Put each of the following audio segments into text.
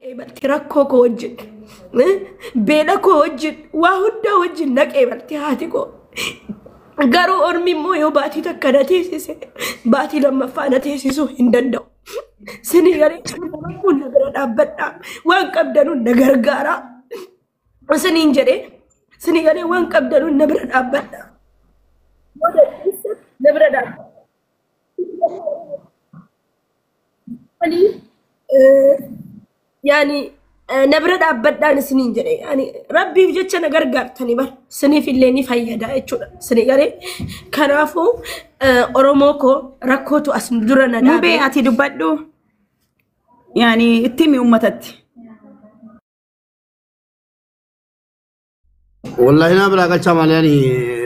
Qeebalti rakkoo koo wajjin, beela koo wajjin, waa hundaa wajjin na qeebalti haati koo. Garuu ormi immoo yoo baatii takka na teessise baatii lammaffaa na teessisuu hin danda'u. Sinii garee kun na bira dhaabbadhaa, waan qabdanuun na gargaaraa. Siniin jedhee sinii galee waan qabdanuun na bira dhaabbadhaa. Yoo dandeessan na bira dhaabbadhaa. Yaani na bira dhaabbadhaan isiniin jedhe, yaani rabbiif jecha na gargaartanii bar isiniif illee ni fayyada jechuudha. Isinii galee kanaafuu Oromoo koo rakkootu as dura na Mubee dhaabe. Ati dubbadhu. Yaani itti himi uummatatti. Wallahi naa biraa galchaa malee ani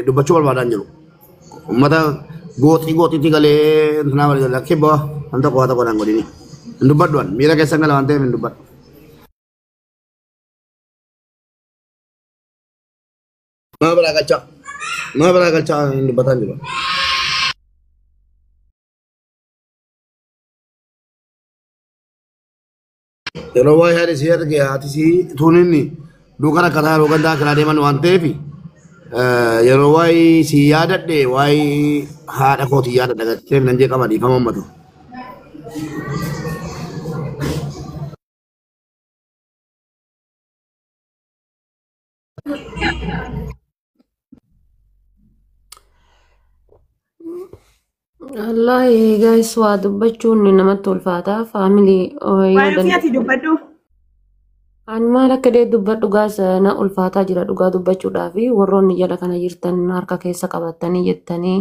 dubbachuu barbaadaan jiru. Uummata gooxii gooxiitti galee naa walii gala kibba waan tokko waa tokko naan godhini. Hin dubbadhu ani miira keessan gala waan ta'eef hin dubbadhu. Naa biraa galchaa. Naa biraa galchaa hin dubbataan jiru. Yeroo waa'ee haadha isii arge haati isii tuun inni duuka rakkataa yeroo gandaa kiraa deeman waan ta'eef yeroo waa'ee si yaadadhe waa'ee haadha kootii yaadadha garteef nan jeeqama dhiifama uummatu. Wallahi guys, waa dubbachuun namatti ulfaata. Faamilii yoo Waan ofii danda'e. ati dubbadhu. Ani maal akka dee dubbadhu gaas na ulfaataa jira dhugaa dubbachuudhaa fi warroonni jala kana jirtan harka keessa qabattanii jettanii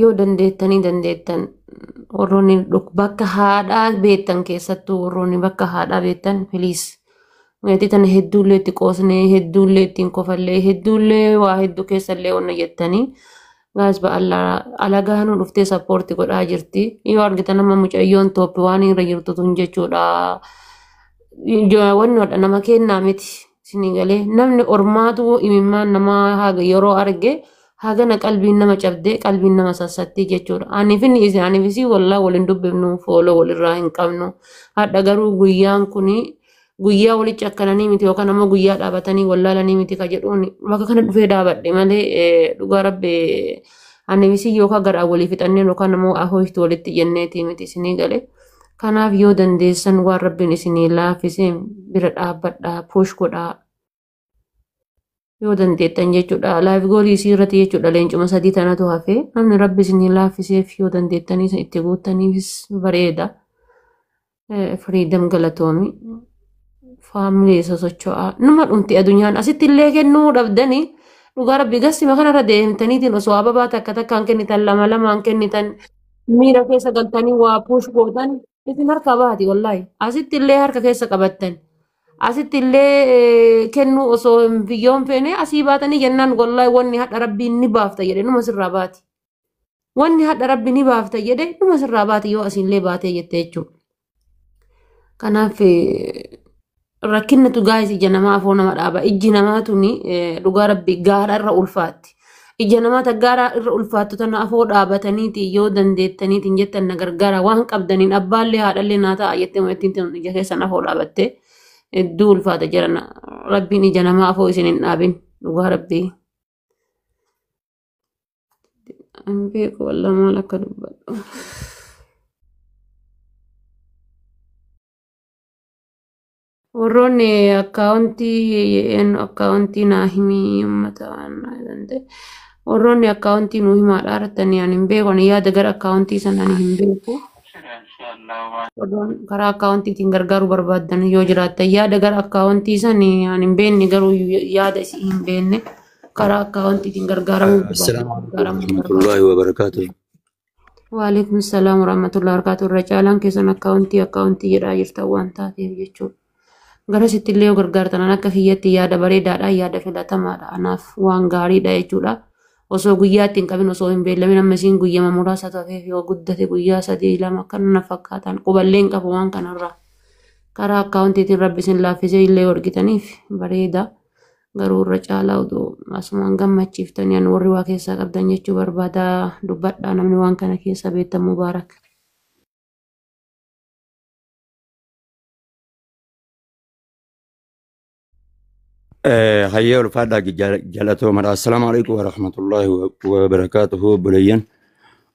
yoo dandeettanii dandeettan warroonni bakka haadhaa beektan, keessattuu warroonni bakka haadhaa beektan, please. Meetii tana hedduullee itti qoosnee, hedduullee ittiin kofallee, hedduullee waa hedduu keessallee onna jettanii gaas ba'allaa alagaa nu dhuftee support godhaa jirti. Yoo argitan amma mucayyoon tooppi waan irra jirtu tun jechuudha. Wanni hodha nama kennaa miti. Isinii galee namni ormaatu imimmaan namaa haga yeroo arge hagana qalbiin nama cabdee qalbiin nama sassatti jechuudha. Aniif inni isin aniif isii wallaa waliin dubbifnu fooloo walirraa hin qabnu. Hadha garuu guyyaan kuni guyyaa walitti akkananii miti yookaan ammoo guyyaa dhaabatanii wallaalanii miti ka jedhuun bakka kana dhufee dhaabadhe malee dhugaa rabbi aniif isii yookaan garaa walii fixannee yookaan ammoo ahooytu walitti jenneetii miti, isinii galee. Kanaaf yoo dandeessan waan rabbiin isinii laaffise bira dhaabbadhaa, push godhaa yoo dandeettan jechuudha. Life goalii isii irratti jechuudha leencuma sadii tanatu hafe, namni rabbi isinii laaffiseef yoo dandeettanii itti guuttaniifis bareeda. Freedom galatoomi. Faamilii isa socho'aa. Numa dhumti addunyaan, asitti illee kennuu dhabdanii dhugaa rabbi gassima kanarra deemtaniitiin osoo ababaa takka takkaan kennitan, lama lamaan kennitan, miira keessa galtanii waa push gootan isin harkaa baati wallaahi. Asitti illee harka keessa qabattan. Asitti illee kennuu osoo hin biyyoon feene asii baatanii jennaan wallaahi wanni hadha rabbiin ni baafta jedhe numa sirraa baati. Wanni hadha rabbi ni baafta jedhe numa sirraa baati yoo asiillee baatee jette jechuudha. Kanaaf rakkinnatu gaayis ija namaa afoo nama dhaaba. Ijji namaa tuni dhugaa rabbi gaara irra ulfaatti. Ija namaa ta gaara irra ulfaattu tana afoo dhaabataniiti yoo dandeettaniitiin jettan na gargaara waan qabdaniin abbaallee haadhallee naa ta'a jettee ittiin tun ija keessan afoo dhaabatte hedduu ulfaata jedhan. Rabbiin ija namaa afoo isin hin dhaabin dhugaa rabbii. An beeku wallah maal akka dubbadhu. Warroonni akkaawuntii naa himii uummata waan danda'e. Warroonni akkaawuntii nuu himaadha irratti ani hin beeku, ani yaada gara akkaawuntii sana ani hin beeku. Warroon karaa akkaawuntiitiin gargaaruu barbaaddan yoo jiraattan yaada gara akkaawuntii sanii ani hin beekne, garuu yaada isii hin beekne karaa akkaawuntiitiin gargaaramuu barbaaddan السلام عليكم gargaaramuu ورحمة barbaaddan. الله وبركاته. Waalaikum salaam warahmatullahi wabarakatuh. Irra caalaan keessan akkaawuntii akkaawuntii jedhaa jirtan waan taateef jechuudha. Gara sitti illee yoo gargaartan an akka kiyyatti yaada bareedaadha, yaada filatamaadha. Anaaf waan gaariidha jechuudha. Osoo guyyaa ittiin qabin, osoo hin beellamin, amma isiin guyyama muraasa tafeef yoo guddate guyyaa sadii lama akkana na fakkaatan, quballee hin qabu waan kanarraa. Karaa akkaawuntiitiin rabbi isin laaffisee illee yoo argitaniif bareeda. Garuu irra caalaa utuu asumaan gammachiiftanii ani warri waa keessaa qabdan jechuu barbaada, dubbadhaa namni waan kana keessa beektan mubaarak. Hayyee ulfaadhaa jalatoomadha. Assalaamu alaikum warahmatullahi wabarakaatuhu obboleeyyan.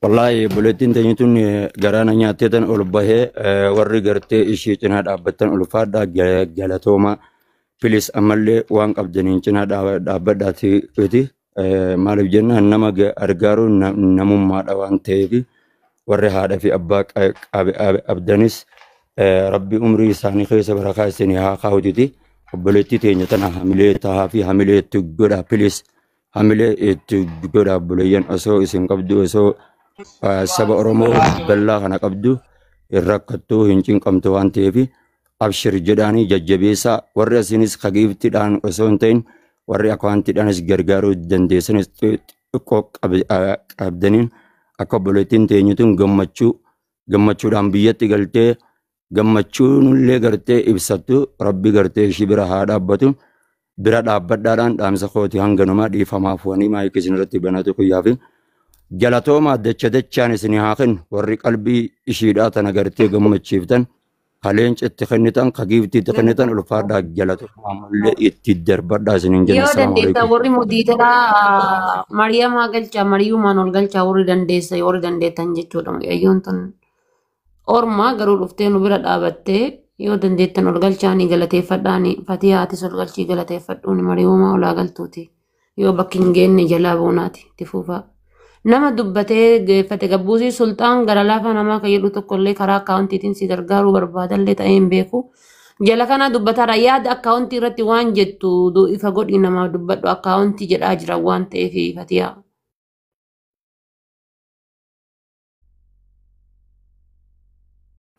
Wallaahi obboleettiin teenya tun garaa na nyaattee tan ol bahee warri gartee ishii cinaa dhaabbattan ulfaadhaa galatooma. Please ammallee waan qabdaniin cinaa dhaabbadhaati. Maaliif jennaan nama gargaaruun namummaadha waan ta'eef warri haadha fi abbaa qabdanis rabbi umrii isaanii keessa barakaa isinii haa kaa'uuti. Obboleettii teenya tana hamilee tahaa fi hamilee itti godhaa please hamilee itti godhaa obboleeyyan osoo isin qabdu osoo saba Oromoo bal'aa kana qabdu hin rakkattuu hin cinqamtu waan ta'eef abshir jedhaanii jajjabeessaa warri asinis kagiiftiidhaan osoo hin ta'in warri akkaawuntiidhaanis gargaaruu dandeessanis xiqqoo qabdaniin akka obboleettiin teenyu tun gammachuu gammachuudhaan biyyatti galtee gammachuunillee gartee ibsattu rabbi gartee ishii bira haa dhaabbatu bira dhaabbadhaadhaan dhaamsa kooti hanganumaa dhiifamaaf wanii maayikii isin irratti banatu kiyyaa fi galatooma dacha dachaan isin haa kennu warri qalbii ishiidhaa tana gartee gammachiiftan kaleenca itti kennitan kagiiftii itti kennitan ulfaadhaa galatooma ammallee itti darbadhaa isiniin jenna Yoo assalaamu dandeessa alaikum. warri modiitaraa Mariyamaa galchaa Mariyumaan ol galchaa warri dandeessa warri dandeettan jechuudha. Mucayyoon tun ormaa garuu dhuftee nu bira dhaabattee yoo dandeettan ol galchaanii galateeffadhaani Fatihaatis ol galchii galateeffadhuuni Mariyumaa olaa galtuuti. Yoo bakki hin geenne jalaa boonaati itti fufaa. Nama dubbatee geeffate gabbuusii sulxaan gara laafaa namaa kan jedhu tokkollee karaa akkaawuntiitiin si gargaaruu barbaadallee ta'ee hin beeku. Jala kana dubbataadha yaada akkaawuntii irratti waan jettu ifa godhii namaaf dubbadhu akkaawuntii jedhaa jira waan ta'eef Fatihaa.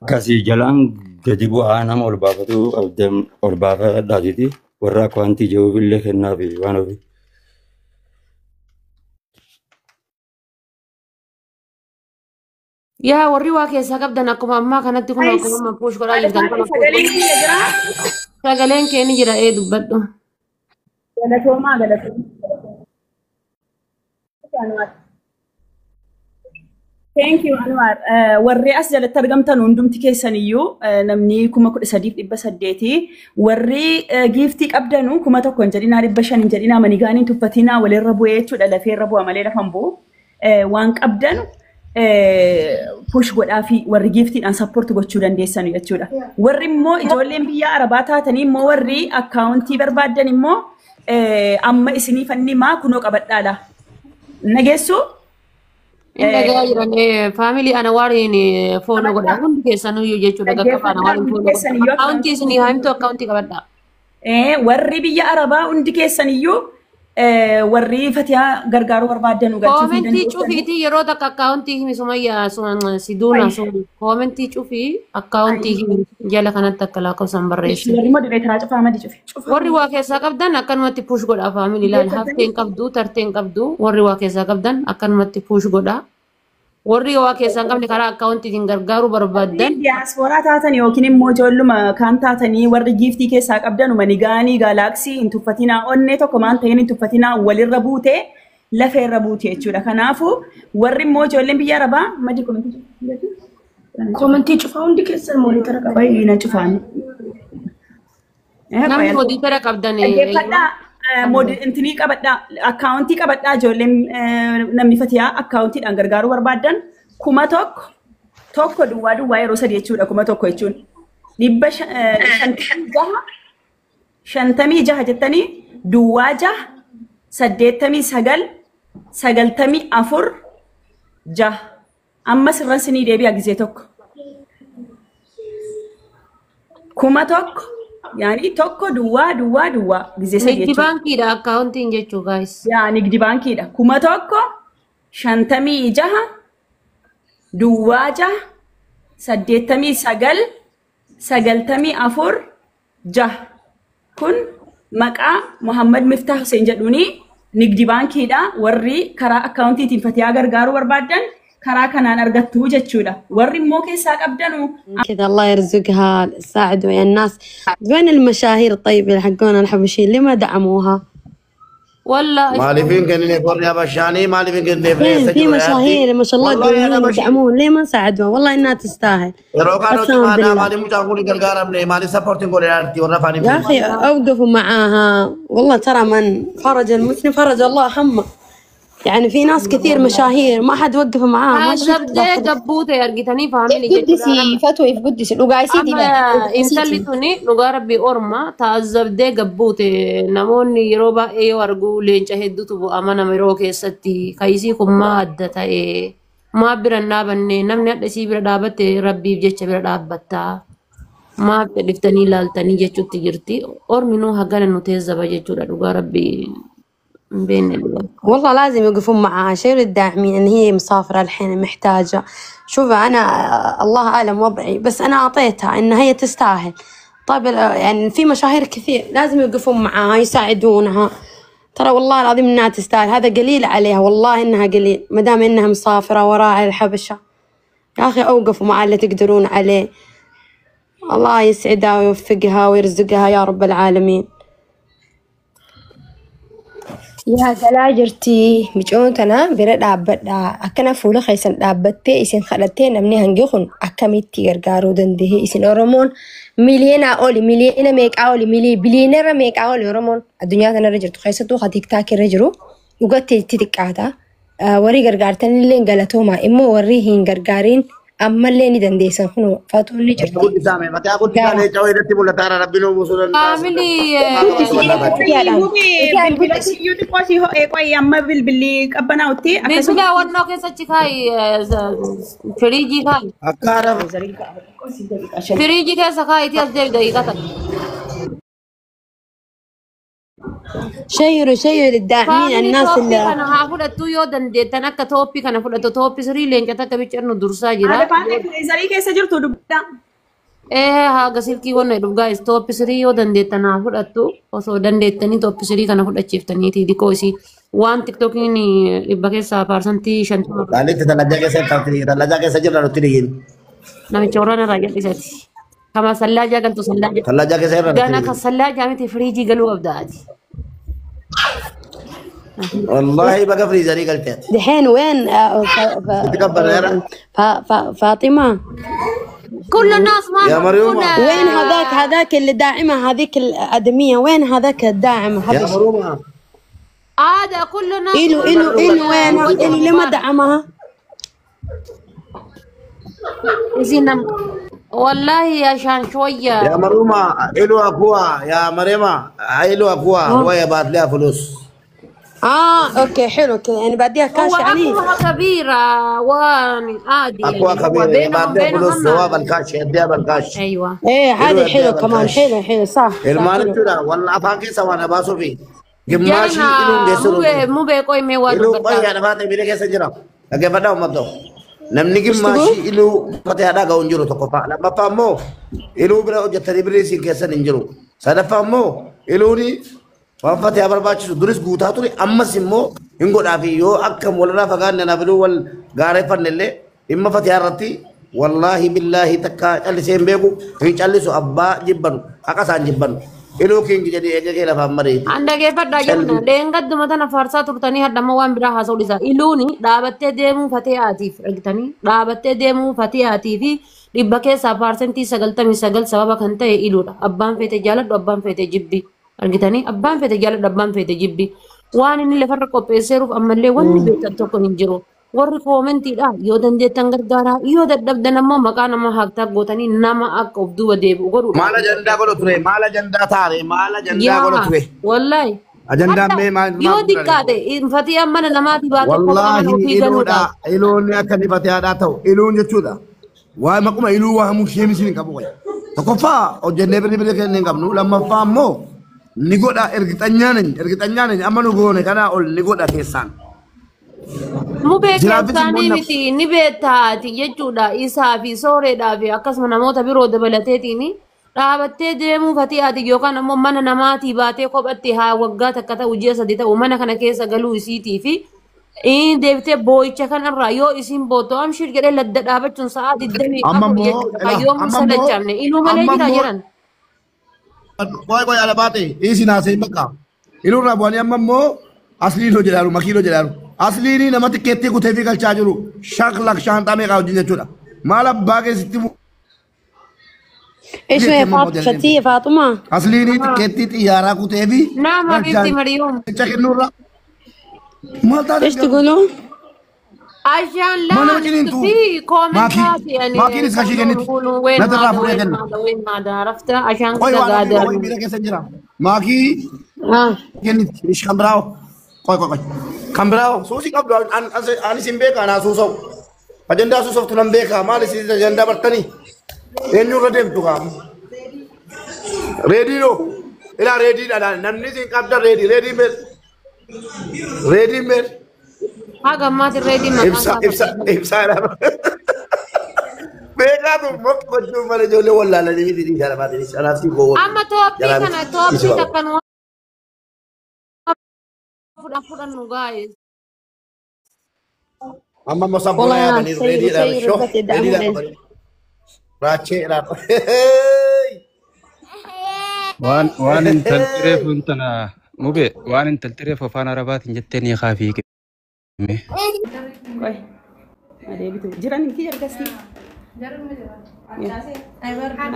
Akkasii jalaan gadi bu'aa nama ol baafatu qabdan ol baafadhaatiti warra akkaawuntii jiruufillee kennaafi waan ofii. Yaa warri waa keessaa qabdan akkuma ammaa kanatti kun Guys, akkuma amma puush godhaa jirtan kana puush sagaleen godhaa. kiyya jiraa? Sagaleen kee ni jira ee dubbadhu. Galatoomaa galatoomaa. Anwar. Thank you Anwar. Warri as jalatti argamtan hundumti keessan iyyuu namni 13,800 warri giiftii qabdanu 1,000 hin jedhinaa 500 hin jedhinaa manigaaniin hin tuffatinaa walirra bu'ee jechuudha lafeerra bu'a malee lafa hin bu'u. Waan qabdanu push godhaa fi warri giiftiidhaan support gochuu dandeessan jechuudha. Warri immoo ijoolleen biyya Arabaa taatanii immoo warri akkaawuntii barbaaddan immoo amma isinii fannimaa kunoo qabadhaala. Nageessuu? Inni dhagaa jiran faamilii ana waariin fooloo godha hundi keessanuyyuu jechuudha qaqqaba ana Dhaggeeffadhaa waariin hundi fooloo godha. keessan iyyuu Akkaawuntii isinii haa himtu akkaawuntii qabadhaa. Warri biyya Arabaa hundi keessan iyyuu warri Fatihaa gargaaruu barbaaddan galchuu fi Koomentii dandeessan. cufiitii yeroo takka akkaawuntii himi Sumayyaa Siduuna sun koomentii cufii akkaawuntii himi jala kanatti akka lakkoofsan barreessi. Warri modereetaraa cufaa madi cufe. Warri waa keessaa qabdan akkanumatti push godha faamilii ilaali. Haftee hin qabdu, tartee hin qabdu. Warri waa keessaa qabdan akkanumatti push godha. Warri waa keessaa hin qabne karaa akkaawuntiitiin gargaaruu barbaaddan Diyaaspooraa taatan yookiin immoo ijoolluma kaan taatanii warri giiftii keessaa qabdan manigaanii gaalaaksii hin tuffatinaa onnee tokko maan ta'een hin tuffatinaa walirra buutee lafeerra buute jechuudha. Kanaafuu warri immoo ijoolleen biyya Arabaa madi komentii Koomentii cufaa hundi keessan moonitara qaba. Baay'ee na cufaan. namni hojii qabdan Dhaggeeffadhaa. Intinii qabadhaa. Akkaawuntii qabadhaa ijoolleen namni Fatiyaa akkaawuntiidhaan gargaaruu barbaaddan 1000 1 duwwaa duwwaa yeroo sadii jechuudha 1000 jechuun. 556 jettanii duwwaa 6 89 94 6 ammas irran sinii deebi'a gizee tokko. 1000 yaani 1 duwwaa duwwaa duwwaa gizee sadii Nigdi jechuudha. baankiidha akkaawuntiin jechuu guys. Yaa nigdi baankiidha. 1000 56 duwwaa 6 89 94 6 kun maqaa Muhammad Miftah Hussein jedhuuni nigdi baankiidha. Warri karaa akkaawuntiitiin Fatiyaa gargaaruu barbaaddan karaa kanaan argattu jechuudha. Warri immoo keessaa qabdanu كذا الله يرزقها ساعدوا يا الناس. وين المشاهير طيب اللي حقونا الحبشين ليه ما دعموها؟ Wallaahi. Maaliif hin kennineef warri Habashaanii maaliif hin kennineef فين eessa في jiru yaaddi? مشاهير ما شاء الله Wallaahi قويين Habashi يدعمون، ليه ما نساعدوها؟ والله انها تستاهل. yeroo kaan قسما cimaadhaa بالله maaliif mucaan kun hin gargaaramne maaliif sappoortiin godhe yaaddi warra afaan hin يا beekne. اخي اوقفوا معاها، والله ترى من فرج المسلم فرج الله همه. يعني في ناس كثير مشاهير ما حد وقف معاها، ما شفت Taajjabdee لا gabbuute argitanii If faamilii jechuudha. guddisi fatoo if guddisi dhugaa isiiti Amma bara intalli isiiti. tuni dhugaa rabbii orma taajjabdee gabbuute namoonni yeroo baay'ee yoo argu leenca hedduutu bu'a mana yeroo keessatti kaayisii kun maa adda ta'e maa bira hin dhaabanne namni hadha isii bira dhaabatte rabbiif jecha bira dhaabbattaa maaf dhiftanii ilaaltanii jechuutti jirti ormi nuu hagana nu teezzaba jechuudha dhugaa rabbii hin beekne dhugaa. والله لازم يوقفون معاها، شيلوا الداعمين ان هي مسافرة الحين محتاجة. شوف انا الله اعلم وضعي، بس انا اعطيتها ان هي تستاهل. طيب يعني في مشاهير كثير لازم يوقفون معاها يساعدونها، ترى والله العظيم انها تستاهل، هذا قليل عليها والله انها قليل ما دام انها مسافرة وراعي الحبشة. يا اخي اوقفوا معها اللي تقدرون عليه. الله يسعدها ويوفقها ويرزقها يا رب العالمين. Yaa galaa jirti micoon tana bira dhaabbadha. Akkana fuula keessan dhaabbattee isin kadhattee namni hangi kun akkamitti gargaaruu danda'e? Isin Oromoon miliyoonaa oli, miliyoona meeqaa oli, biliyoonara meeqaa oli Oromoon addunyaa kanarra jirtu keessattuu ka TikTok irra jiru dhugatti itti xiqqaata. Warri gargaartanillee galatooma immoo warri hin gargaariin ammallee ni dandeessan kun fatuun ni jirti. Guddisaa mee mataa guddisaa Gaara. leenca wayii irratti mul'ata hara rabbiin uumuu danda'a. Faamilii Guddisi itiyaadhaan. Mubee Itiyaan bilbila guddisi. iyyuu xiqqoo si ho'ee qo'ee amma bilbilli qabbanaa'utti akkasuma bilbila wannoo keessatti kaayi firiijii kaayi. Akka haadha Firiijii keessa kaayitii as deebi daqiiqaa takka. شيروا شيروا للداعمين Faamilii الناس tooppii اللي kana haa fudhattu yoo dandeettan akka tooppii kana fudhattu tooppii sirii leenca takka bicarnu dursaa jira. haadha faanee firiizarii keessa jirtu dubbisaa. Ee haga silkii wanna jedhu gaa'is tooppii sirii yoo dandeettan haa fudhattu osoo dandeettanii tooppii sirii kana fudhachiiftaniiti diqoo isii waan tiktookiin dhibba keessaa 50% Qaalitti talajaa keessa talajaa keessa jirra nutti dhiyyin. namicha warra irraa jal'isati. Kama sallaa galtu sallaa Talajaa keessa irra nutti gana kan dhiyyin. sallaa miti firiijii galuu qabdaati. Wallaahi baga firiizarii galteeti. دحين وين Itti qabbaneera. فاطمة كل الناس ما Yaa يحبون Mariuma. وين هذاك اللي داعمة هذيك الآدمية، وين هذاك الداعم Yaa حبشي؟ Mariuma. هذا كل الناس إلو ما إلو يحبون إلو وين وجه إلو ليه ما مبارك دعمها؟ زين والله عشان Yaa شوية Mariuma iluu akuwa yaa Mariuma iluu akuwa huwa yabaat liyaa fulus. أوكي حلو كذا يعني بعديها كاش هو يعني أخوها كبيرة وان عادي Akuwa يعني هو kabiira بينهم yabaat liyaa fulus بينهم huwa balkaash yaddiyaa balkaash. أيوة إيه Iluu هذه yaddiyaa حلو كمان balkaash. حلو حلو صح صح Ilmaan حلو. jechuudha walla afaan keessa waan baasuu fi gimmaashii iluun جرنا geessu مو nuti. مو بيقوي ميواد Iluu qoyyaa بطال lafaa ta'e bira keessa jira. Dhaggeeffadhaa uummata. Namni إيش تقول؟ gimmaashii iluu uffata haadhaa ga'u hin jiru tokkoffaa. Lammaffaa immoo iluu bira hojjetanii birrii isin keessan hin jiru. Sadaffaa immoo iluuni waan fatee barbaachisu duris guutaa ture ammas immoo hin godhaafi yoo akkam walirraa fagaanne naaf iluu wal gaareeffanne illee dhimma fatee irratti wallaahi billaahi takka callisee hin beeku hin callisu abbaa jibbanu haqa isaan jibbanu. Iluu kiingi jedhee eegee kee lafaan mareeti. An dhageeffadhaa Calli. jenna dheengadduma tana faarsaa turtanii hadhamma waan biraa haasa'u dhiisa. Iluuni dhaabattee deemuu fatee haatiif argitanii dhaabattee deemuu fatee haatii fi dhibba keessaa 99% sababa kan ta'e iluudha. Abbaan feete jaaladhu abbaan feete jibbi argitanii abbaan feete jaaladhu abbaan feete jibbi. Waan inni lafarra qopheesseeruuf ammallee wanni beektan tokko hin jiru. Warri koomentiidha yoo dandeettan gargaaraa yoo dadhabdan ammoo maqaa nama haaktaa gootanii nama akka of duuba deebi'u godhuudha. Maal ajandaa godhu ture? Maal ajandaa taare? Maal ajandaa godhu Yaa ture? wallahi Ajandaan hadda mee maal yoo maal godhani? xiqqaate fatiyaan mana namaatii baatee kophaa mana Wallaahi ofii iluudha. galuudhaaf. Iluun akka inni fatihaadhaa ta'u. Iluun jechuudha. Waa maquma iluu waa hamuu ishee misiin hin qabu qoya. Tokkoffaa hojjennee birrii birrii kennee hin qabnu. Lammaffaa immoo ni godha ergixanyaan ergixanyaan amma nu goone kanaa ol ni godha keessaan. Mubee Jiraafis immoo keessaanii naf. miti ni beektaati jechuudha isaa fi sooreedhaa fi akkasuma namoota biroo dabalateetiin dhaabattee deemuu fatihaati yookaan ammoo mana namaatii baatee kophatti haa waggaa takka ta'u ji'a 3 ta'u mana kana keessa galuu isiitii fi deebitee boo'icha kanarraa yoo isiin bootto amshir jedhee ladda dhaabachuun sa'aa Amma 24 immoo jechuudha ilaa kan yoomuu amma immoo sadachamne iluu malee amma jira immoo jedhan. Qoy qoy ala baate dhiisi naasee bakka. Iluurraa bu'anii amma immoo Asliin hojjedhaaru makiin hojjedhaaru. Asliin nama tikkeettii kutee fi galchaa jiru shaklak shaanxaa meeqaa wajjin jechuudha. Maal abbaa keessatti ايش هي فاطمة فتية فاطمة Asliin tikkeettii xiyyaaraa kutee fi نعم حبيبتي مريوم jecha kennuurra. Maal taate ايش تقولون؟ عشان ما لا أنا مجنون في كومنتات ماكي يعني ماكي نسخة شي كنت يقولوا وين لا هذا ترى وين كن هذا وين هذا عرفت عشان qoy كذا waan ofii قادر qoy miira keessa jira. Maakii اه kenniti ish kan biraa qoy qoy qoy kan biraa suusii qabdu ani sin beeka anaa suusawu. Ajandaa suusoftu nan beeka maal isin ajandaa bartanii eenyurra deemtu qaamu. Reediidho ilaa reediidha namni isin qabdan reedii reediin beer reediin beer هذا ما تريدي مكان ibsa ibsa ibsaadha. Beekaatu mokka gochuun malee ijoollee wallaalanii miti dhiisaa lamaatiinis anaaf si gowwoon. اما توبي Jalaa كان miti توبي isi baaba. تكن فدان guys Amma immoo sabboona والله يا yaabaniiru سيروا reediidha سيروا shoo بس يدعموا reediidha لنا qabaniiru. Raacheedha. Waan intalti reefu intana mube waan intalti reefu afaan arabaatiin jettee ni kaafii kenne. Qoy. Adeebitu. Jiran miti jalqabsi.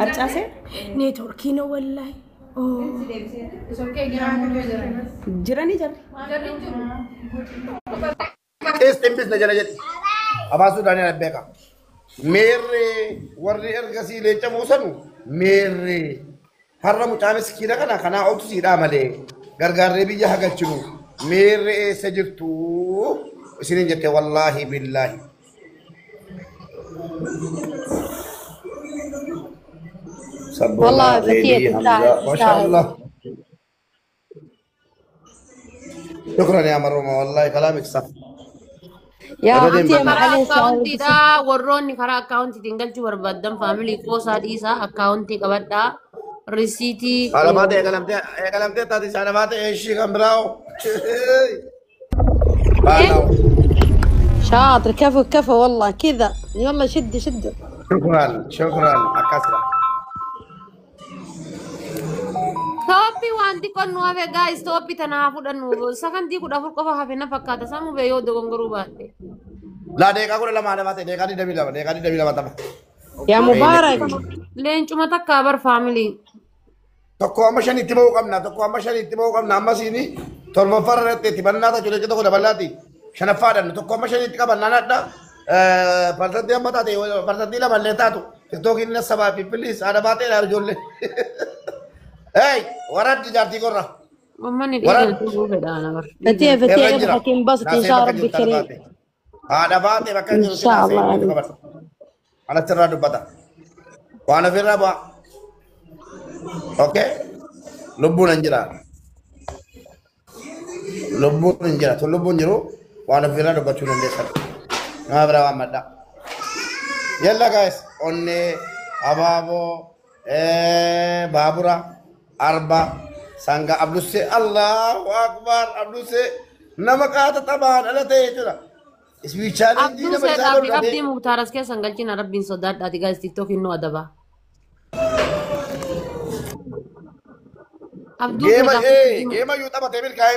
Harcaasee? Neetworkii na wallaahi. Jiranii jarri. Qees dhimbisna jala jedhi. Afaan Suudaanii beeka. Meerree warri ergasii leenca buusanu meerree har'a mucaa miskiina kana kanaa oltu siidhaa malee gargaarree biyya hagalchinu meerree eessa jirtu isiniin jette wallaahi billaahi. Sabboona والله فتية reedii تستاهل Hamzaa maashaa تستاهل Allah. شكرا يا مرومة والله كلامك صح. يا Irra فتية deemta. karaa معلش akkaawuntiidha warroonni karaa akkaawuntiitiin galchuu barbaaddan faamilii qoosaa dhiisaa akkaawuntii qabadhaa risiitii Alamaa ta'e eegalamtee eegalamtee taate alamaa ta'e ishii kan biraa. Baanaw. شاطر كفو كفو والله كذا يلا شد شد شكرا شكرا akkasuma. Tooppii waan xiqqoon nu hafe guys tooppii tana haa fudhannu sakandii 14 qofa hafe na fakkaata sammuu bee yoo dogongoruu baadhe. Laa deeqaa 12 alamaa ta'e deeqaa 22 deeqaa 22 tapha. يا مبارك Leencuma takkaa bar faamilii. Tokko amma shanitti ba'uu qabna tokko amma shanitti ba'uu qabna amma siini torbaffaa irratti itti bannaa tachu leenca tokko dabalaati shanaffaadhaan tokko amma shanitti qaban naannadha parsantii amma taate parsantii lama illee taatu tiktookiin na sabaa fi piliis haadha baateedha ijoollee. Hey waraddi jaartii korra Uummanni dhiiga warad dhuguu fedha bar. فتية فتية irra jira اضحك انبسط ان naasee شاء bakka ربي jirtu haadha كريم baate haadha baate bakka ان jirtu شاء naasee الله jirtu عليك qabata anatti irraa dubbata waan ofirraa bu'a okay lubbuun hin jira lubbuun hin jira tun lubbuun jiru waan ofirraa dubbachuu dandeessan nama biraa waan madda yalla guys onnee abaaboo baabura arba sanga abdusse allahu akbar abdusse nama qaata xabaan ala ta'e jechuudha isbii chaalenjii Abduu nama isaa seeqaa fi godhu dhabee abdii muktaaras keessan galchina rabbiin sodaadhaati guys tiktookiin nu adaba. Abduu geema seeqaa fi geema iyyuu taphatee milkaa'ee